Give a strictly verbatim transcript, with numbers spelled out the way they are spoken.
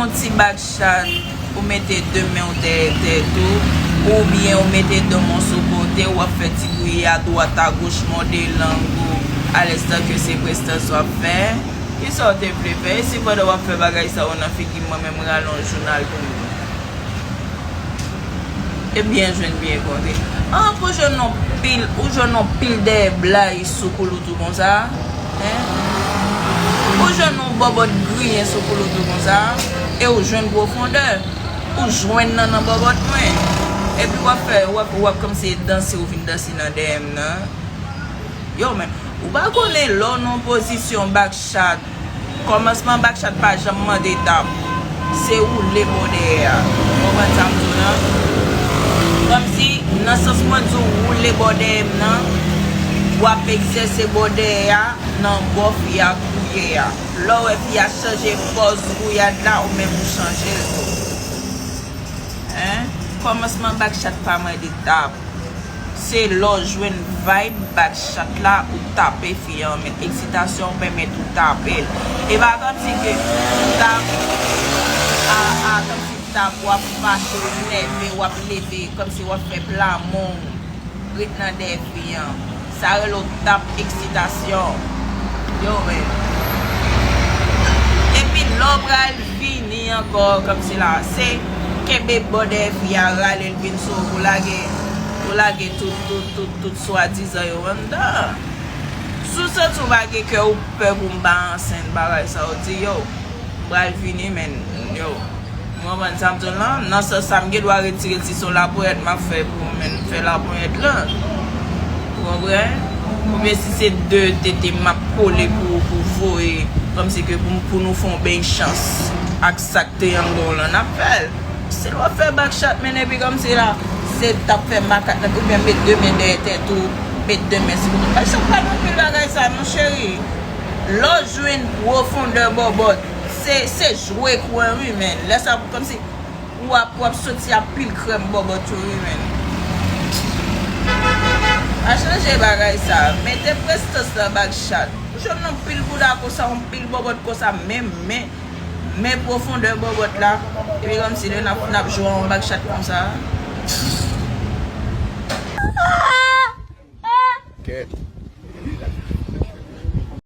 Yon ti bak chat, ou mete de men w dèyè tèt ou, oubyen ou mete do w sou kote, w ap fè ti bri a dwat a goch, mòde lang ou, alèztan ke se prestans w ap fè. Kisa w te vle fè? E si pandan w ap fè bagay sa yo nan figi m, mwen menm rale yon jounal pou m li? E byen jwenn byen konte. An, pou jwenn yon pil, ou jwenn yon pil dèyè blay sou koulout ou konsa, en? Ou jwenn yon bòbòt griyen sou koulout ou konsa, e ou jwenn pwofondè. Ou jwenn nan, nan bòbòt mwen. Epi w ap fè, w ap, w ap kòmsi danse, ou vin danse nan dèyè m nan. Yo, men, ou pa konnen lè w nan yon pozisyon bak chat, kòmansman bak chat pa janm mande tap. Se woule bò dèyè a. Ou konprann sa m di w lan? Kòmsi, nan sans mwen di w woule bò dèyè m nan, w ap egzèse bò dèyè a nan bò fi a gouyè a. Lè w wè fi a chanje pòz gouyad la, ou menm ou chanje l tou. En? Kòmansman bak chat pa mande tap. Se lè w jwenn vibe bak chat la, ou tape fi an, men eksitasyon pèmèt ou tape l. E pa kòmsi ke tap, a, a, kòmsi tap, w ap fache, w nève, w ap leve, kòmsi w ap fè plamon, ret nan dèyè fi an. Sa rele w tap eksitasyon. Yo, men. Epi lè w pral vini ankò, kòmsi la, se kenbe bò dèyè fi a, rale l vin sou ou, pou lage, pou lage tout, tout, tout, tout swadizan yo anndan. Si w santi w pa gen kè, ou pè pou m pa ansent, bagay sa, ou di, yo, m pral vini, men, yo. Ou konprann sa m di w lan? Nan sans sa, m gen dwa retire l, si se yon laponyèt m ap fè pou ou, men m fè laponyèt lan. Ou konprann? Oubyen si se de tete m ap kole pou, pou voye, kòmsi ke pou, pou nou fè yon beny chans ak sa k te anndan w lan, n ap fè l. Si w ap fè bak chat, men epi kòmsi la, se tap fè makak nan, oubyen met de men dèyè tèt ou, met de men sou kote. Bak chat pa nan pil bagay sa, non, cheri. Lè w jwenn pwofondè bòbòt, se, se jwe kou an, wi, men. Lè sa, kòmsi, w ap, w ap soti ap pil krèm bòbòt yo, wi, men. Pa chanje bagay sa. Mete prestans nan bak chat. Ou jwenn yon pil bouda konsa, yon pil bòbòt konsa, men, men, men pwofondè bòbòt la. Epi kòmsi lè n ap, n ap jwe yon bak chat konsa.